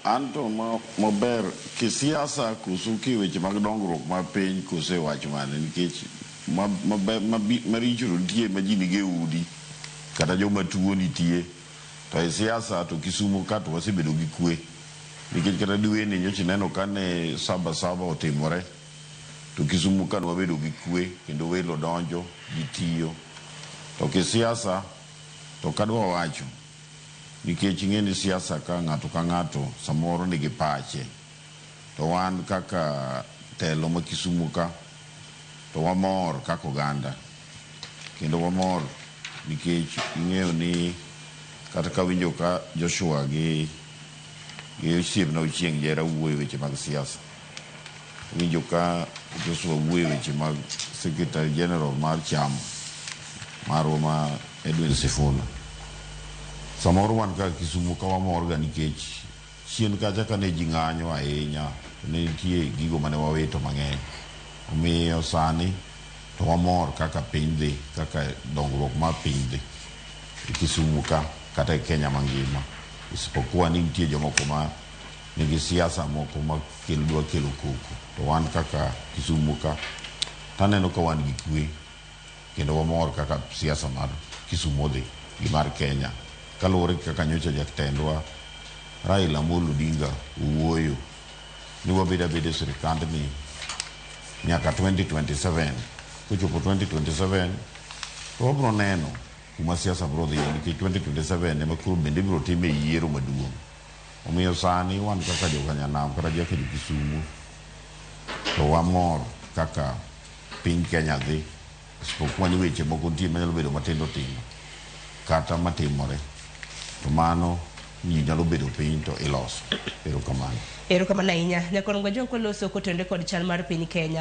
Anto maber kisiasa koso kiweche mag dongruok mar piny koso e wach mane nikech maricho to nitie ma ji nigi e udi kata joma tuo nitie to e siasa to Kisumo ka to wasebedo gi kwe nikech kata dweni nyocha ineno kane saba saba otimore to Kisumo ka wabedo gi kwe kendo welo donjo ji tiyo to kisiasa to kadwa wacho nikech ing'e ni siasa ka ng'ato ka ng'ato samoro nigi pache to wan kaka telo ma Kisumu ka to wamor kaka oganda kendo wamor nikech ing'eyo ni kata kawinjo ka Joshua gi osiepna Ochieng' Jera wuoyo weche mag siasa winjo ka Joshua wuoyo weche mag Secretary General mar chama marwa ma Edwin Sifuna samoro wan kaka Kisumu ka wamor ga nikech chien kacha kane ji ng'anyo ahinya to ne nitie gigo mane wawito mang'eny omiyo sani to wamor kaka piny dhi kaka dongruok mar piny dhi e Kisumu ka kata e Kenya mangima isipokuwa ni nitie jomoko ma nigi siasa moko ma dwa kelo koko to wan kaka Kisumu ka taneno ka wan gi kwe kendo wamor kaka siasa mar Kisumu odhi gi mar Kenya kaluwore gi kaka nyocha jatendwa Raila Amolo Odinga owuoyo ni wabed abeda e sirikandni nyaka 2027 kochopo 2027 to wabro neno kuma siasa bro dhiye nikech 2027 ema koro bende ibiro time yiero maduong' omiyo sani wan kaka jokanyanam kata kaka jo Kisumu to wamor kaka piny Kenya dhi isipokuwa ni weche moko nitie manyalo bedo matindo tindo kata matimore to mano ji nyalo bedo piny to iloso erokamano Erokamano ahinya. Nyakwar Ngwajo kwaloso kotenore kod chal mar piny Kenya.